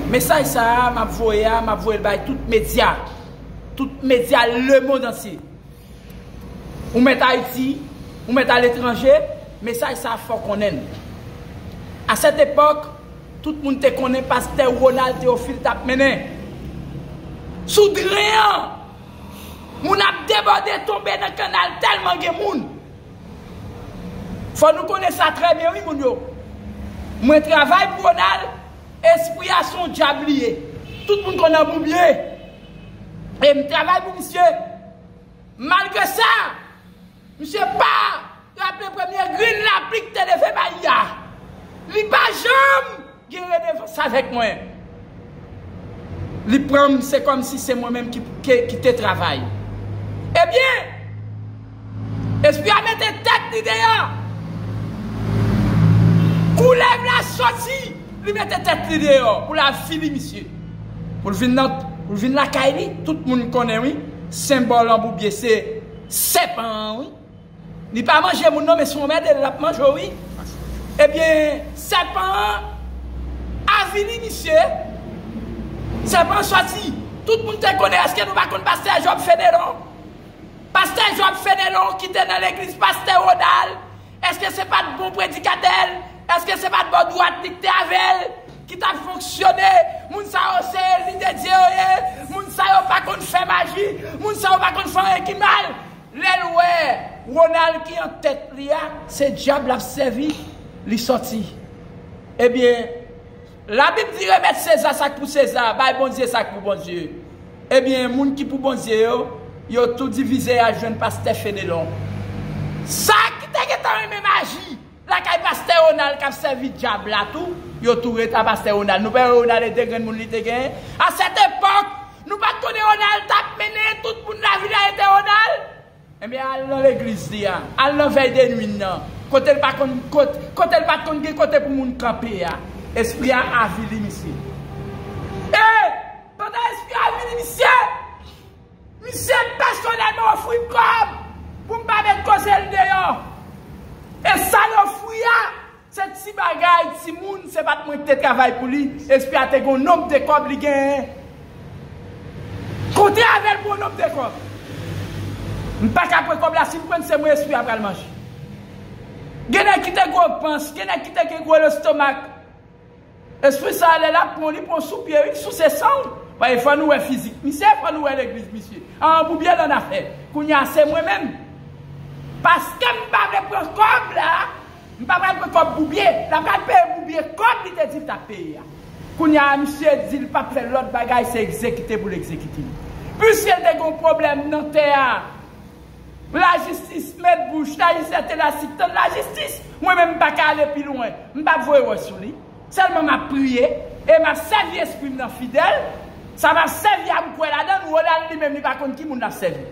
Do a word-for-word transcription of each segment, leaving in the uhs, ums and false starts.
Mesaj sa a m ap voye a, m ap voye l bay tout medya. Tout medya lemonn antye. Ou mèt Ayiti, ou mèt aletranje, mesaj sa a fò konnen l. A sèt epòk, tout moun te konnen pastè Ronald Théophile t ap mennen. Sou dren an, moun ap debòde tonbe nan kannal tèlman gen moun. Fò nou konnen sa trè byen wi moun yo. Mwen travay pou Ronald, espri a se yon dyab li ye. Tout moun konn Anboubye. E m travay pou misye. Malgre sa, misye pa raple premye grenn lapli k te leve bay a. Li pa janm gen renevans avèk mwen. Li pran m, se kòmsi se mwen menm ki, ki, ki te travay. Ebyen, espri a mete tèt li deyò. Koulèv la soti, li mete tèt li deyò pou l avili misye. Pou l vin nan, pou l vin lakay li, tout moun konnen wi, senbòl Anboubye se sèpan an wi. Li pa manje moun non, men si w anmède l, l ap manje w wi. Ebyen, sèpan an avili misye. Sèpan an soti. Tout moun te konnen, èske nou pa konn pastè Job Fenelon? Pastè Job Fenelon ki te nan legliz pastè Ronald, èske se pa t bon predikatè l? Èske se pa t bò dwat li k te avè l, ki t ap fonksyone? Moun sa yo se lidè Dye yo ye. Moun sa yo pa konn fè maji. Moun sa yo pa konn fè anyen ki mal. Lè l wè Ronald ki an tèt li a, se dyab l ap sèvi, li sòti. Ebyen, Labib di remèt Seza sa k pou Seza, bay Bondye sa k pou Bondye. Ebyen, moun ki pou Bondye yo, yo tou divize y al jwenn pastè Fenelon. Sa ki te gentan renmen maji lakay pastè Ronald k ap sèvi dyab la tou, yo tou ret a pastè Ronald. Nou pa wè Ronald e de grenn moun li te genyen? A sèt epòk, nou pa t konnen Ronald t ap mennen tout moun lavil a ete Ronald? Enben, al nan legliz li a, al nan vèy de nwi nan, kote l pa konn, kot-, kote l pa t konn gen kote pou moun kanpe a. Espri a avili misye. E pandan espri a avili misye, misye pèsonèlman ofri m kòb pou m pa met koze l deyò. E sa l ofri a, se ti bagay, timoun, se pa t mwen ki te travay pou li. Espri a te gen yon nonb de kòb li genyen. Kontre avè l pou yon nonb de kòb. M pa ka pran kòb la, si m pran l, se mwen espri a pral manje. Gen nèg ki te gwo pans, gen nèg ki te gen gwo lestomak. Espri sa a, lè l ap pran w, li pran w sou pye, wi, souse san w. Paske fò nou wè fizik misye, fò nou wè legliz misye. Anboubye l annafè. Kounye a, se mwen menm. Paske m pa vle pran kòb la, m pa pral pran kòb Boubye. L ap pral peye Boubye kòb li te di l t ap peye a. Kounye a, misye di l p ap fè lòt bagay, se egzekite pou l egzekite. Piske l te gen yon pwoblèm nan tè a, lajistis met bouch, lajistis te la sik tann lajistis. Mwen menm, m pa ka ale pi lwen. M p ap voye wòch sou li. Sèlman m ap priye e m ap sèvi espri m nan fidèl. Sa m ap sèvi a, m kwè ladan l. Ronald li menm, li pa konn ki moun l ap sèvi.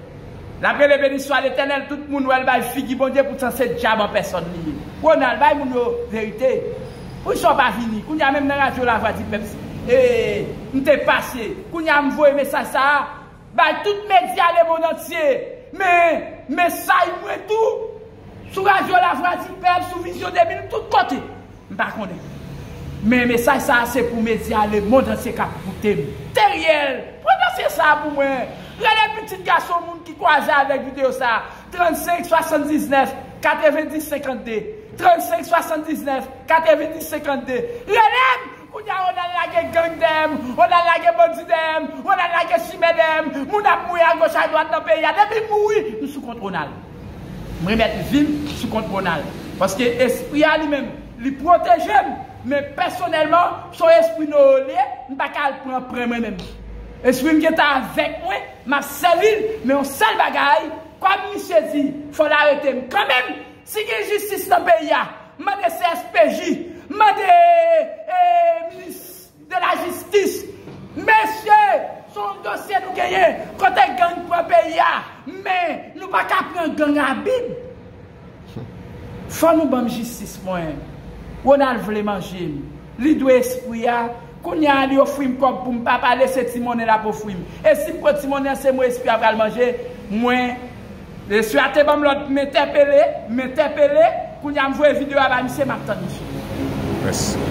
L ap rele, beni swa Letènèl, tout moun wè l bay figi Bondye, poutan se dyab an pèsòn li ye. Ronald, bay moun yo verite. Poukisa w pa vini? Kounye a menm nan radyo Lavwadipèp, e, m te pase. Kounye a m voye mesaj sa a bay tout medya lemonn antye. Men, mesaj mwen tou, sou radyo Lavwadipèp, sou Vizyon de mil, tout kote. M pa konnen. Men mesaj sa a se pou medya lemonn antye k ap koute m. Teriel, pran dosye sa a pou mwen. Rele pitit gason moun ki kwaze avèk videyo sa a. Trannsenk swasanndiznèf katrevenndis senkannde. Trannsenk swasanndiznèf katrevenndis senkannde. Rele m! Kounye a, Ronald lage gang dèyè m, Ronald lage bandi dèyè m, Ronald lage chimè dèyè m. Moun ap mouri agoch adwat nan peyi a. Depi m mouri, m sou kont Ronald. M remèt vi m sou kont Ronald. Paske espri a li menm, li pwoteje m. Men pèsonèlman, se yon espri nowòl li ye, m pa ka al pran pran mwen menm. Espri m gentan avèk mwen, m ap sèvi l, men yon sèl bagay, kòm misye di, fò l arete m kanmenm. Si gen jistis nan peyi a, mande C S P J, mande, eh, minis de lajistis. Mesye, se yon dosye nou genyen, kote gang pran peyi a, men nou pa ka pran gang a Bib. Fò nou ban m jistis mwen. Ronald vle manje m. Li dwe espri a. Kounye a, li ofri m kòb pou m pa pale, se ti monnen l ap ofri m. E si m pran ti monnen an, se mwen espri a pral manje. Mwen, espri a te ban m lòd, m entèpele, m entèpele. Kounye a, m voye videyo a bay misye, m ap tann misye. Mèsi.